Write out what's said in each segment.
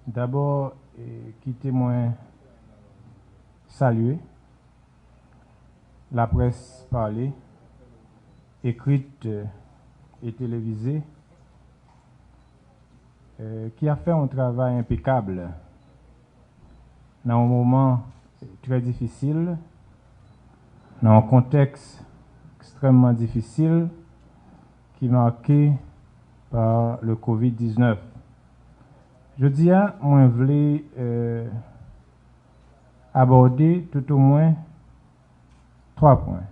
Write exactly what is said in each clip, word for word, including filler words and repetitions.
Dabò, eh, kite mwen salye laprès pale, ekrit, eh, e televize, eh, ki ap fè yon travay enpekab nan yon moman trè difisil, nan yon kontèks ekstrèmman difisil ki make pa le kovid diznèf. Jodi a, mwen vle, eh, abòde toutomwen twa pwen.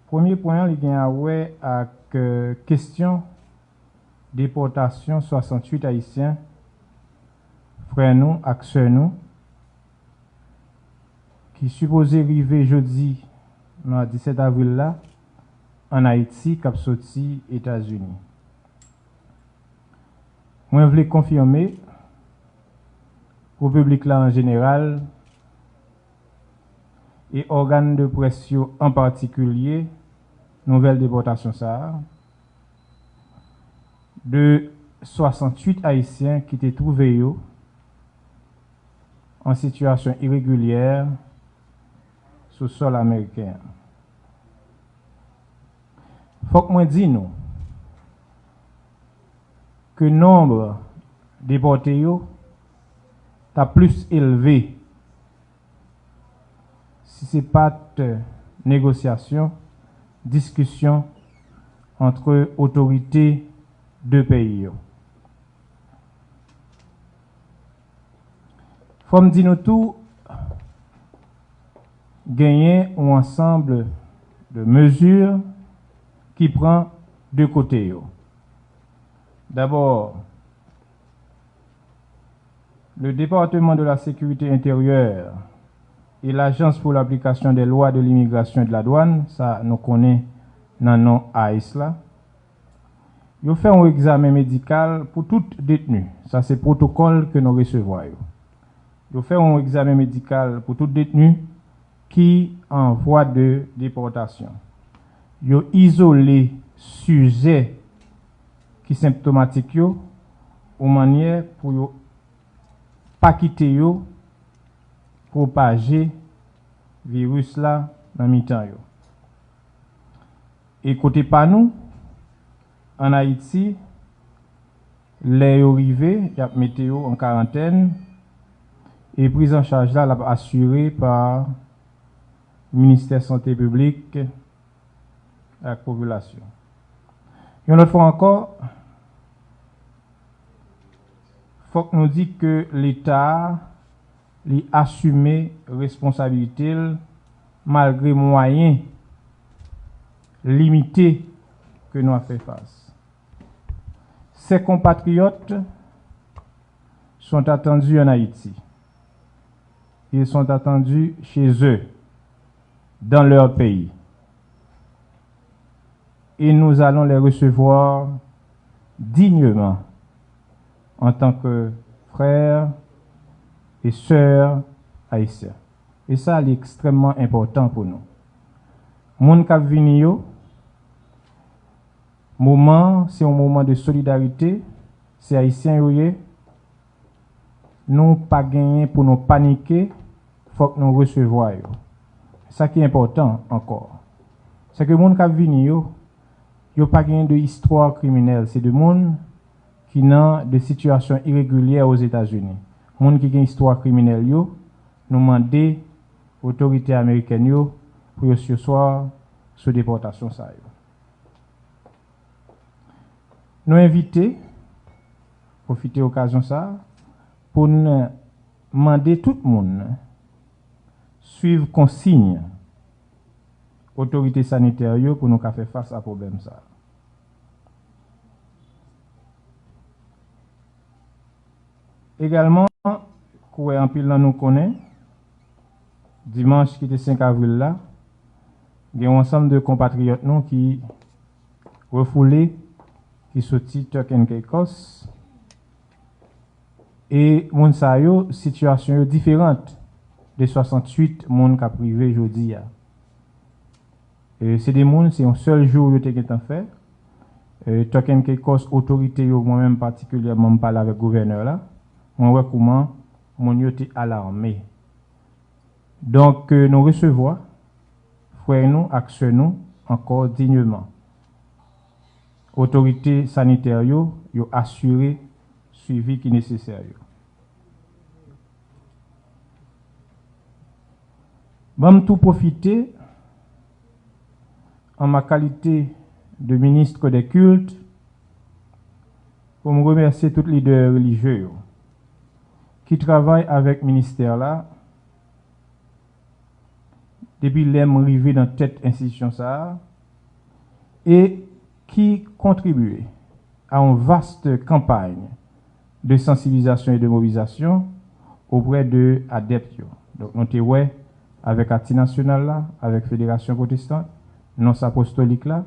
Premye pwen an, li gen a wè ak, eh, kesyon depòtasyon swasanntuit Ayisyen, frè nou ak sè nou, ki sipoze rive jodi, madi sèt avril la, ann Ayiti, k ap soti Etazini. Mwen vle konfime pou piblik la an jeneral e ògàn de près yo an patikilye nouvèl depòtasyon sa a de swasanntuit Ayisyen ki te twouve yo an sitiyasyon iregilyè sou sòl ameriken an. Fòk mwen di nou ke nonb depòte yo ta plis elve si se pa t negosyasyon, diskisyon ant otorite de peyi yo. Fò m di nou tou, genyen yon ansanm de mezi ki pran de kote yo. Dabò, le Département de la Sécurité Intérieure et l'Agence pour l'application des lois de l'immigration et de la douane, sa nou konnen nan non ICE la, yo fè yon egzamen medikal pou tout detni. Sa se pwotokòl ke nou resevwa yo. Yo fè yon egzamen medikal pou tout detni ki an vwa de depòtasyon. Yo izole sijè ki senptomatik yo, yon mannyè pou yo pa kite yo pwopaje viris la nan mitan yo. E kote pa nou, ann Ayiti, lè yo rive, y ap mete yo an karantèn, e priz an chaj la, l ap asire pa Ministè Sante Piblik ak Popilasyon. Yon lòt fwa ankò, fòk nou di ke Leta a, li asime responsabilite l malgre mwayen limite ke nou ap fè fas. Ces compatriotes sont attendus en Haïti. Ils sont attendus chez eux, dans leur pays. Et nous allons les recevoir dignement en tant que frères et sœurs haïtiens. E sa, li ekstrèmman enpòtan pou nou. Moun k ap vini yo, moman an, se yon moman de solidarite, se Ayisyen yo ye, nou pa genyen pou nou panike, fòk nou resevwa yo. Sa ki enpòtan ankò, se ke moun k ap vini yo, yo pa genyen de istwa kriminèl. Se de moun ki nan de sitiyasyon iregilyè Ozetazini. Moun ki gen istwa kriminèl yo, nou mande otorite amerikèn yo pou yo sispann sou depòtasyon sa yo. Nou envite, pwofite okazyon sa a, pou n mande tout moun swiv konsiy otorite sanitè yo pou nou ka fè fas a pwoblèm sa a. Egalman, kwè anpil nan nou konnen, dimanch ki te senk avril la, gen yon ansanm de konpatriyòt nou ki refoule, ki soti Turks and Caicos. E moun sa yo, sitiyasyon yo diferan de swasanntuit moun k ap rive jodi a. E se de moun, se yon sèl jou yo te gentan fè. E, Turk and Caicos, otorite yo, mwen menm patikilyèman, m pale avèk gouvènè la, mwen wè kouman moun yo te alarme. Donk, e, nou resevwa frè nou ak sè nou ankò dinyman. Otorite sanitè yo, yo asire swivi ki nesesè yo. Ban m tou pwofite, an ma kalite de ministre des cultes, pou m remèsye tout lidè relijye yo ki travay avèk ministè la depi lè m rive nan tèt enstitisyon sa a e ki kontribye a yon vaste kanpay de sansibilizasyon e de mobilizasyon oprè de adèpt yo. Donk, nou te wè avèk Ati Nasyonal la, avèk Federasyon Pwotestan, Nons Apostolik la,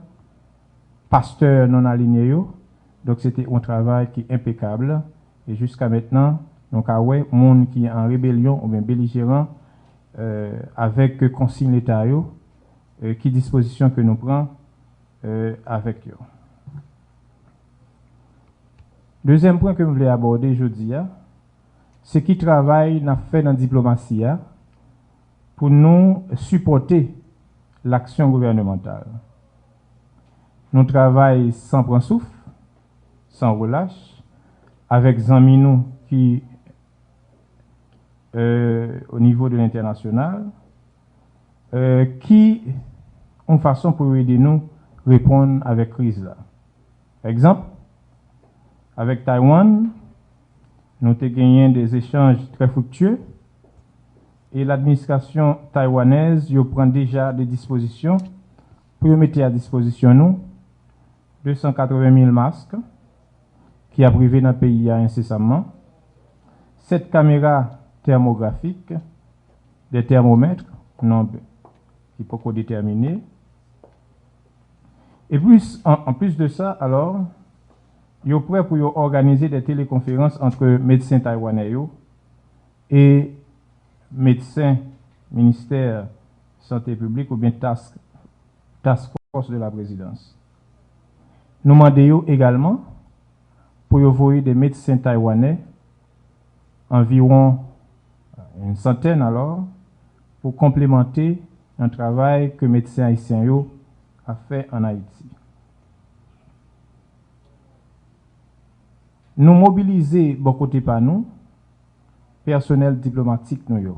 pastè non alinye yo. Donk, se te yon travay ki enpekab. E jiska mentnan, nou ka wè moun ki an rebelyon oubyen belijeran, e, avèk konsiy Leta yo, e, ki dispozisyon ke nou pran, e, avèk yo. Dezyèm pwen ke m vle abòde jodi a, se ki travay n ap fè nan diplomasi a pou nou sipòte laksyon gouvènemantal. Nou travay san pran souf, san relach, avèk zanmi nou ki, e, o nivo de lentènasyonal, e, ki yon fason pou yo ede nou reponn avèk kriz la. Pa egzanp, avèk Taiwan, nou te genyen de zechanj trè friktye e ladministrasyon taiwanèz yo pran deja de dispozisyon pou yo mete a dispozisyon nou de san katreven mil mask ki ap rive nan peyi a ensesamman, sèt kamera tèmografik, de tèmomèt, nonb ki poko detèmine. E plis, an, an plis de sa, alò, yo prè pou yo òganize de telekonferans ant medsen taiwanè yo e medsen ministè sante piblik oubyen task, task force de la prezidans. Nou mande yo egalman pou yo voye de medsen taiwanè, anviwon yon santèn alò, pou konplemante yon travay ke medsen ayisyen yo ap fè ann Ayiti. Nou mobilize bò kote pa nou, pèsonèl diplomatik nou yo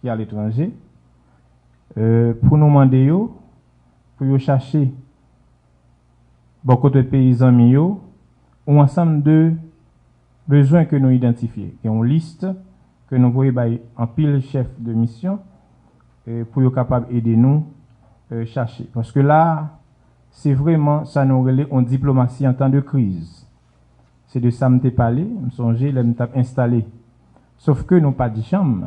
ki aletranje, e, pou nou mande yo pou yo chache bò kote peyi zanmi yo, yon ansanm de bezwen ke nou idantifye. Gen yon lis ke nou voye bay anpil chèf de misyon, e, pou yo kapab ede nou, e, chache. Paske la, se vrèman sa nou rele yon diplomasi an tan de kriz. Se de sa m te pale, m sonje lè m t ap enstale. Sof ke nou pa t janm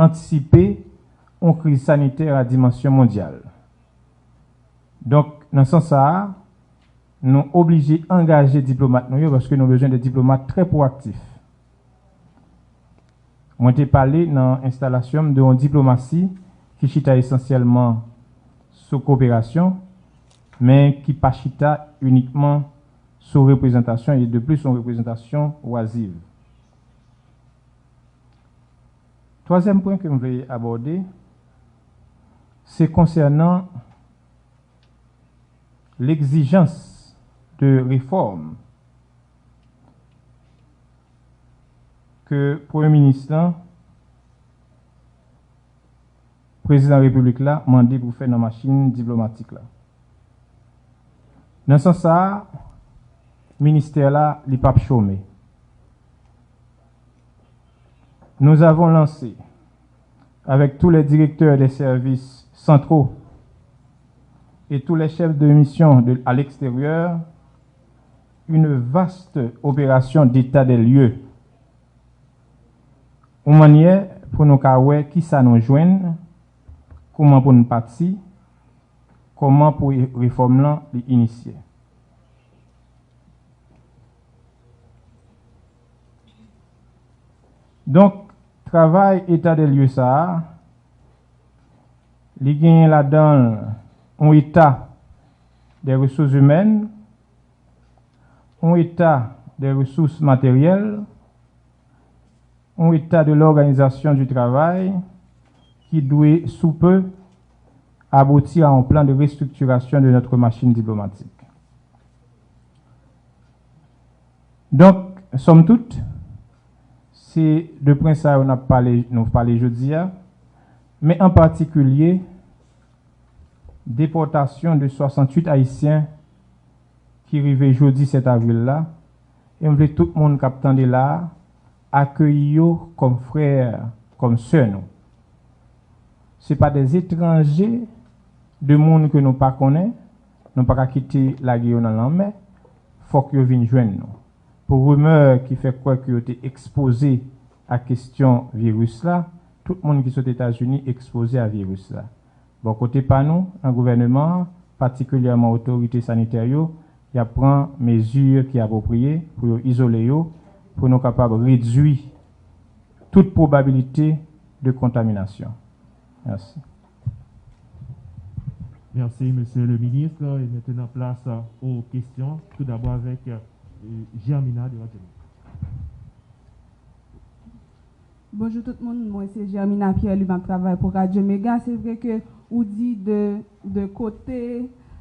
antisipe yon kriz sanitè a dimansyon mondyal. Donk, nan sans sa a, nou oblije angaje diplomat nou yo, paske nou bezwen de diplomat trè pwoaktif. Mwen te pale nan enstalasyon m de yon diplomasi ki chita esansyèlman sou koperasyon, men ki pa chita inikman sou reprezantasyon, e de plis, yon reprezantasyon waziv. Twazyèm pwen ke m vle abòde, se konsènan legzijans de refòm ke Premye Minis lan, Prezidan Repiblik la, mande pou fè nan machin diplomatik la. Nan sans sa a, ministè la, li p ap chome. Nous avons lancé, avec tous les directeurs des services centraux et tous les chefs de mission de, à l'extérieur, une vaste opération d'état des lieux. Yon mannyè pou nou ka wè kisa nou jwenn, kouman pou n pati, kòman pou refòm lan li inisye. Donk, travay eta de lye sa a, li genyen ladan l yon eta des ressources humaines, un état des ressources matérielles, un état de l'organisation du travail qui doit, sous peu, aboutir à un plan de restructuration de notre machine diplomatique. Donk, sòm tout, se de pwen sa yo n ap pale, nou pale jodi a, men an patikilye, depòtasyon de swasanntuit Ayisyen ki rive jodi sèt avril la, e m vle tout moun k ap tande la a akeyi yo kòm frè, kòm sè nou. Se pa de etranje, de moun ke nou pa konnen, nou pa ka kite lage yo nan lanmè, fòk yo vin jwenn nou. Pou rimè ki fè kwè ke yo te ekspoze a kesyon viris la, tout moun ki sot Etazini ekspoze a viris la. Bò kote pa nou, nan gouvèneman an, patikilyèman otorite sanitè yo, y ap pran mezi ki apwopriye pou yo izole yo, pou nou kapab redui tout pwobabilite de kontaminasyon. Mèsi. Merci, Monsieur le Ministre. Et maintenant, place aux questions. Tout d'abord avec euh, Germina de Radio. Bonjou tout moun, mwen se Germina Pierre Louis, m ap travay pou Radyo Mega. Se vre ke ou di de, de kote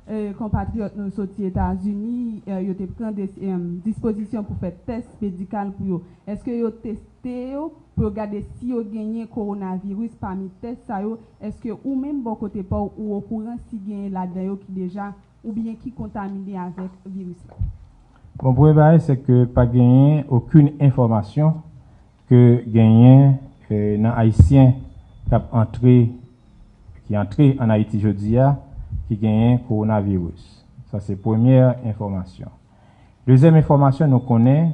eh, konpatriyòt nou soti Etazini, eh, yo te pran de, eh, dispozisyon pou fè tès medikal pou yo. Èske yo teste yo pou yo gade si yo genyen kowonaviris pami tès sa yo? Èske ou menm bò kote pa w, ou okouran si genyen ladan yo ki deja oubyen ki kontamine avèk viris la? Bon, premye bagay, se ke pa genyen okenn enfòmasyon ke genyen eh, nan Ayisyen k ap antre, ki antre ann Ayiti jodi a, ki genyen kowonaviris. Sa se premyè enfòmasyon. Dezyèm enfòmasyon, nou konnen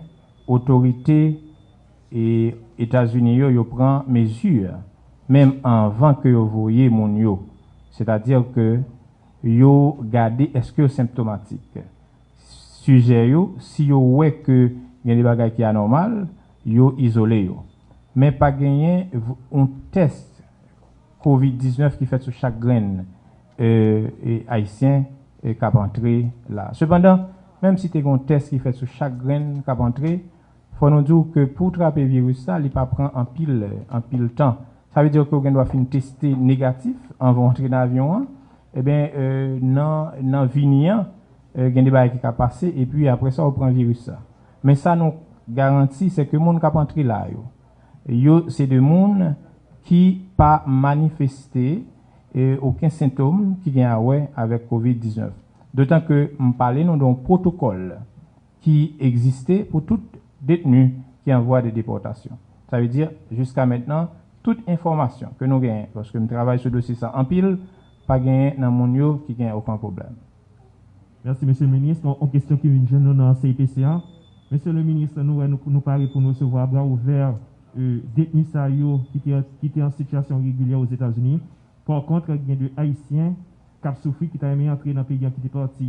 otorite e Etazini yo, yo pran mezi menm anvan ke yo voye moun yo. Sètadi ke yo gade èske yo senptomatik. Sijè yo, si yo wè ke gen de bagay ki anòmal, yo izole yo. Men pa genyen yon tès kovid diznèf ki fèt sou chak grenn e, e, Ayisyen e, k ap antre la. Sepandan, menm si te gen yon tès ki fèt sou chak grenn k ap antre, fò nou di w ke pou w trape viris sa, li pa pran anpil, anpil tan. Sa vle di ke w gen dwa fin teste negatif anvan w antre nan avyon an. Ebyen, e, nan, nan vini an, e, gen de bagay ki ka pase, epi apre sa, ou pran viris sa. Men sa nou garanti, se ke moun k ap antre la yo, yo se de moun ki pa manifeste e, okenn sentòm ki gen a wè avèk kovid diznèf. Dotan ke m pale nou de yon pwotokòl ki egziste pou tout detni ki an vwa de depòtasyon. Sa vle di, jiska mentnan, tout enfòmasyon ke nou genyen, paske m travay sou dosye sa anpil, pa genyen nan moun yo ki gen okenn pwoblèm. Mèsi, Mesye Minis. Yon kesyon ki vin jwenn nou nan C I P C a. Mesye le Minis, nou wè nou, nou pare pou nou resevwa bra ouvè euh, detni sa yo ki te, ki te an sitiyasyon regilyè Ozetazini. Pa kont, gen de Ayisyen k ap soufri ki ta renmen antre nan peyi an ki te pati,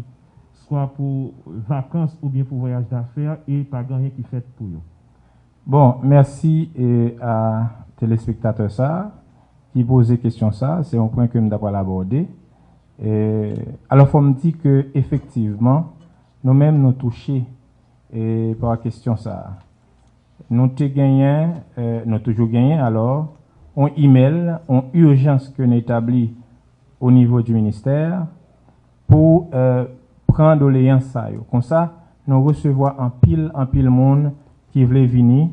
swa pou vakans oubyen pou vwayaj dafè, e pa gen anyen ki fèt pou yo. Bon, mèsi e, a telespektatè sa a ki poze kesyon sa a. Se yon pwen ke m ta pral abòde. E, alò, fò m di ke efektivman, nou menm nou touche e, pa kesyon sa a. Nou te genyen, e, nou toujou genyen, alò, yon imèl, yon ijans ke nou etabli o nivo di ministè pou e, pran doleyans sa yo. Konsa, nou resevwa anpil, anpil moun ki vle vini,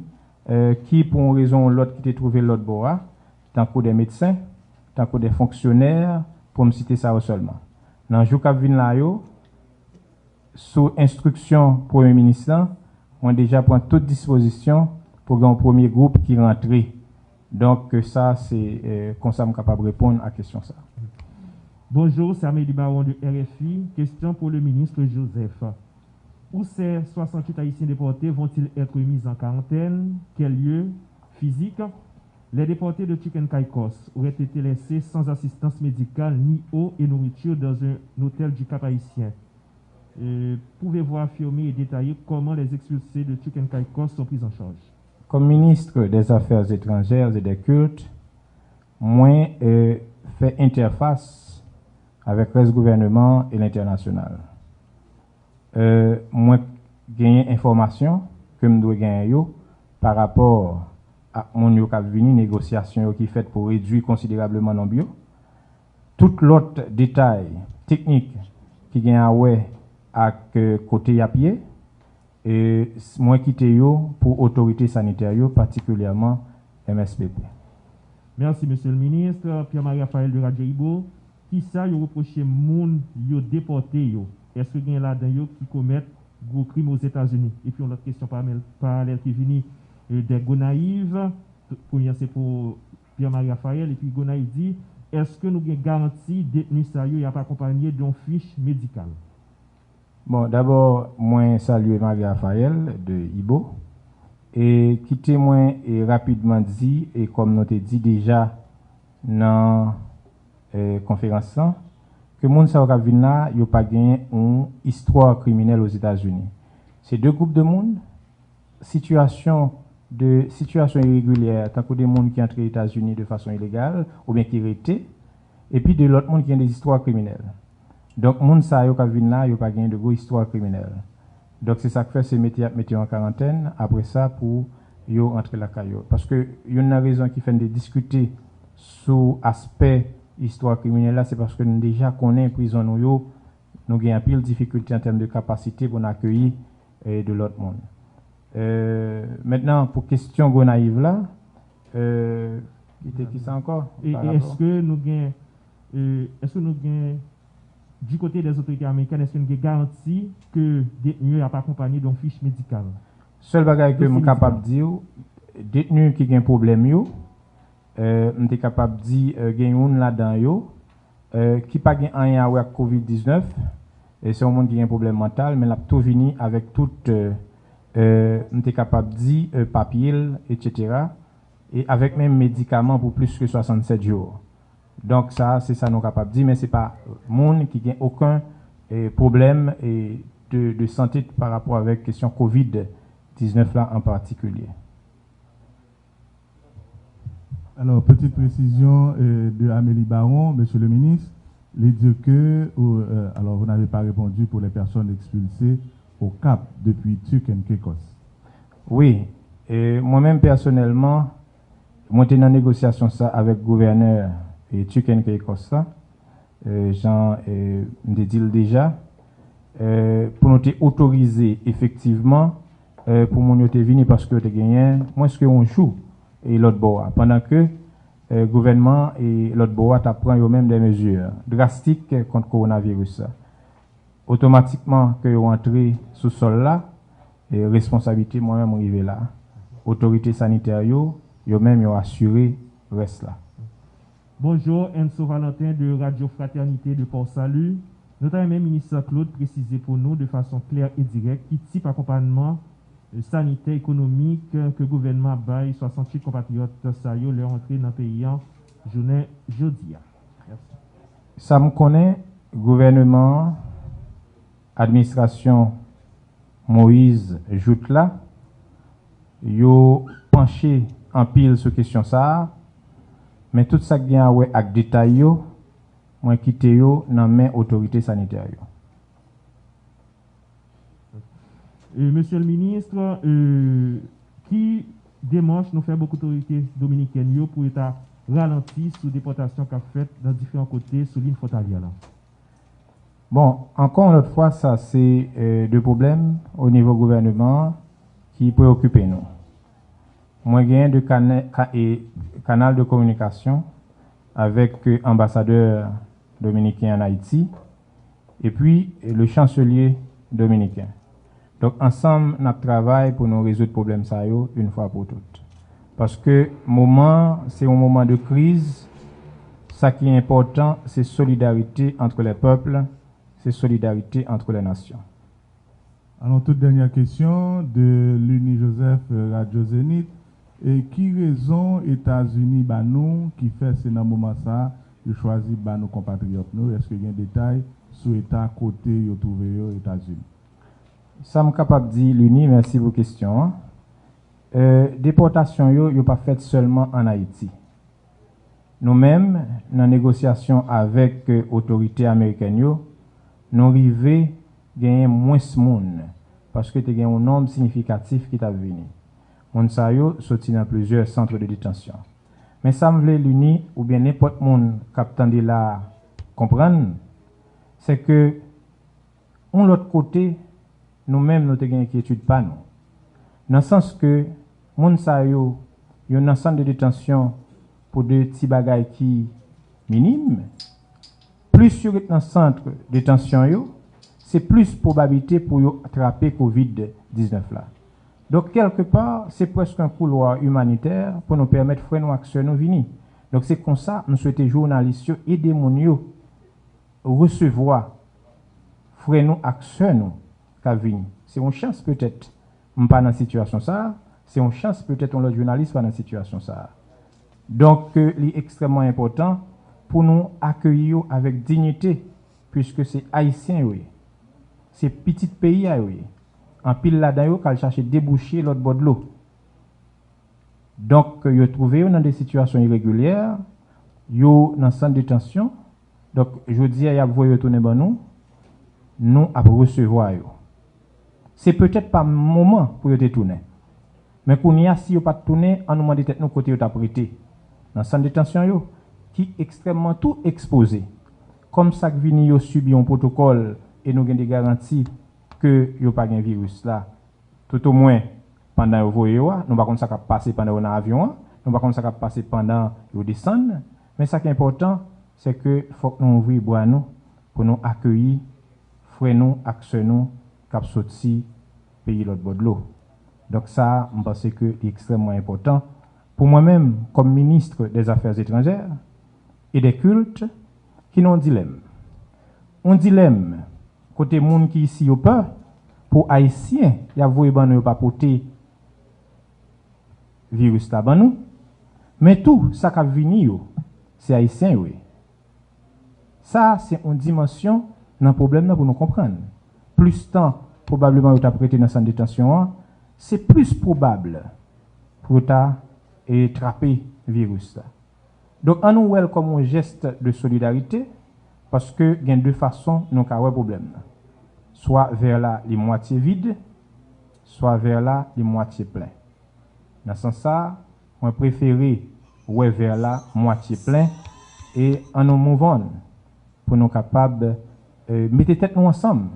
e, ki pou yon rezon ou lòt ki te twouve lòt bò a, tankou de medsen, tankou de fonksyonè, pou m site sa yo sèlman. Nan jou k ap vin la yo, sou enstriksyon Premye Minis lan, mwen deja pran tout dispozisyon pou gen yon premye gwoup ki rantre. Donk, sa se e, konsa m kapab reponn a kesyon sa. Bonjour, c'est Amélie Baron de R F I. Question pour le ministre Joseph. Où ces soixante-huit Haïtiens déportés vont-ils être mis en quarantaine? Quel lieu physique? Les déportés de Chicken Caicos auraient été laissés sans assistance médicale ni eau et nourriture dans un hôtel du Cap Haïtien. Euh, pouvez-vous affirmer et détailler comment les expulsés de Chicken Caicos sont pris en charge? Comme ministre des Affaires étrangères et des Cultes, mwen euh, fè entèfas avèk rès gouvèneman e lentènasyonal. Euh, mwen genyen enfòmasyon ke m dwe genyen yo pa rapò ak moun yo k ap vini, negosyasyon yo ki fèt pou redui konsiderableman nonb yo. Tout lòt detay teknik ki gen a wè ak, euh, kote y ap ye, e s- mwen kite yo pou otorite sanitè yo, patikilyèman M S P P. Mèsi, Mesye le Minis. Pierre Marie Raphaël de Radio Ibo, kisa yo repwoche moun yo depòte yo? Èske gen ladan yo ki komèt gwo krim Ozetazini? Epi yon lòt kesyon paralèl ki vini, euh, de Gonayiv. Premye se pou Pierre Marie Raphaël, epi Gonayiv di, èske nou gen garanti detni sa yo y ap akonpanye de yon fich medikal? Bon, dabò, mwen salye Marie Raphaël de Ibo. E kite mwen e rapidman di, e kòm nou te di deja nan e, konferans lan, ke moun sa yo k ap vin la, yo pa gen yon istwa kriminèl Ozetazini. Se de gwoup de moun, sitiyasyon de sitiyasyon iregilyè, tankou de moun ki antre Etazini de fason ilegal oubyen ki rete, epi de lòt moun ki gen de istwa kriminèl. Donk, moun sa yo k ap vin la, yo pa gen de gwo istwa kriminèl. Donk, se sa k fè se mete y ap mete yo an karantèn, apre sa, pou yo rantre lakay yo. Paske youn nan rezon ki fè n te diskite sou aspè istwa kriminèl la, se paske nou deja konnen prizon nou yo, nou gen anpil difikilte an tèm de kapasite pou n akeyi, eh, de lòt moun. Eh, mentnan, pou kesyon Gonayiv la, eh, ki te ki sa ankò? E èske nou gen, eh, èske nou gen, du côté des autorités américaines, èske nou gen garanti ke detni yo ap akonpanye de yon fich medikal? Sèl bagay ke m kapab di w, detni ki gen pwoblèm yo, eh, m te kapab di, eh, gen youn ladan yo, eh, ki pa gen anyen a wè ak kovid diznèf, e se yon moun ki gen pwoblèm mantal, men l ap tou vini avèk tout, eh, eh, m te kapab di, eh, papye l, etsetera, e avèk menm medikaman pou plis ke swasannsèt jou. Donk, sa, se sa nou kapab di, men se pa moun ki gen okenn, eh, pwoblèm, eh, de, de sante pa rapò avèk kesyon kovid diznèf la an patikilye. Alors, petite précision, euh, de Amélie Baron, Monsieur le Ministre, il dit que, euh, alors, vous n'avez pas répondu pour les personnes expulsées au Cap depuis Turk and Caicos. Wi, e mwen menm pèsonèlman, mwen te nan negosyasyon sa avèk gouvènè, e, Turk and Caicos la, e, jan, e, m te di l deja, e, pou nou te otorize efektivman, e, pou moun yo te vini, paske yo te genyen mwens ke yon jou, e, lòt bò a, pandan ke, e, gouvènman, e, lòt bò a t ap pran yo menm de mezi drastik kont kowonaviris la. Otomatikman ke yo antre sou sòl la, e, responsablite mwen menm rive la. Otorite sanitè yo, yo menm yo asire rès la. Bonjou, Enso Valentin de Radio Fraternité de Port Salut. Nou ta renmen Minis Claude presize pou nou de fason klè e dirèk ki tip akonpayman, e, sanitè, ekonomik, e, ke gouvènman ap bay swasanntuit konpatriyòt sa yo lè yo antre nan peyi an jounen jodi a. Mèsi. Sa m konnen, gouvèneman an, administrasyon Moïse Jouthe la, yo panche anpil sou kesyon sa a, men tout sa k gen a wè ak detay yo, mwen kite yo nan men otorite sanitè yo. E, Mesye le Minis, e, ki demach nou fè bòk otorite dominikèn yo pou yo ta ralanti sou depòtasyon k ap fèt nan diferan kote sou liy fwontalyè la? Bon, ankò yon lòt fwa, sa se, e, de pwoblèm o nivo gouvèneman an ki preyokipe nou. Mwen genyen de kana- ka- e, kanal de kominikasyon avèk, e, anbasadè dominiken ann Ayiti, epi, e, le chanselye dominiken. Donk, ansanm, n ap travay pou nou rezoud pwoblèm sa yo yon fwa pou tout. Paske moman an, se yon moman de kriz. Sa ki enpòtan, se solidarite entre les peuples, se solidarite entre les nations. Alors, toute dernière question de Lunie Joseph, euh, Radio Zénith. E ki rezon Etazini ba nou ki fè se nan moman sa a yo chwazi ba nou konpatriyòt nou? Èske gen detay sou eta kote yo twouve yo Etazini? Sa m kapab di, Lunie, mèsi pou kesyon an. E, depòtasyon yo, yo pa fèt sèlman ann Ayiti. Nou menm, nan negosyasyon avèk, e, otorite amerikèn yo, nou rive genyen mwens moun, paske te gen yon nonb siyifikatif ki t ap vini. Moun sa yo soti nan plizyè sant de detansyon. Men sa m vle Lini oubyen nenpòt moun k ap tande la a konprann, se ke yon lòt kote, nou menm nou te gen enkyetid pa nou. Nan sans ke moun sa yo, yo nan sant de detansyon pou de ti bagay ki minim, plis yo ret nan sant detansyon yo, se plis pwobabilite pou yo trape kovid diznèf la. Donk, kèlkepa, se prèske yon koulwa imanitè pou nou pèmèt frè nou ak sè nou vini. Donk, se konsa m swete jounalis yo ede moun yo resevwa frè nou ak sè nou k ap vini. Se yon chans petèt m pa nan sitiyasyon sa a, se yon chans petèt yon lòt jounalis pa nan sitiyasyon sa a. Donk, li ekstrèmman enpòtan pou nou akeyi yo avèk diyite, piske se Ayisyen yo ye. Se pitit peyi a yo ye. Anpil ladan yo k al chache debouche lòt bò dlo. Donk, yo twouve yo nan de sitiyasyon iregilyè, yo nan sant detansyon. Donk, jodi a, y ap voye yo tounen ban nou, nou ap resevwa yo. Se petèt pa moman pou yo te tounen. Men kounye a, si yo pa t tounen, ann nou mande tèt nou kote yo t ap rete. Nan sant detansyon yo, ki ekstrèmman tou ekspoze. Kòm sa k vini yo sibi yon pwotokòl e nou gen de garanti ke yo pa gen viris la, toutomwen pandan yo voye yo a, nou pa konn sa k ap pase pandan yo nan avyon an, nou pa konn sa k ap pase pandan yo desann, men sa ki enpòtan, se ke fòk nou ouvri bra nou pou nou akeyi frè nou ak sè nou k ap soti peyi lòt bò dlo. Donk sa a, m panse ke li ekstrèmman enpòtan pou mwen menm, kòm minis dè zafè etranjè e dè kilt, ki nan yon dilèm. Yon dilèm kote moun ki isi yo pè pou Ayisyen y ap voye ban nou yo pa pote viris la ban nou, men tou sa k ap vini yo, se Ayisyen yo ye. Sa a se yon dimansyon nan pwoblèm nan pou nou konprann. Plis tan pwobableman yo t ap rete nan sant detansyon an, se plis pwobab pou yo ta e, trape viris la. Donk, ann nou wè l kòm yon jès de solidarite, paske gen de fason nou ka wè pwoblèm nan. Swa vè la li mwatye vid, swa vè la li mwatye plen. Nan sans sa a, mwen prefere wè vè la mwatye plen e ann nou move on pou nou kapab e, mete tèt nou ansanm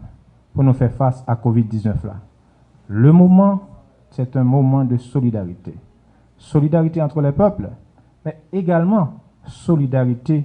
pou nou fè fas a kovid diznèf la. Le moment, c'est un moment de solidarité. Solidarité entre les peuples, men egalman solidarite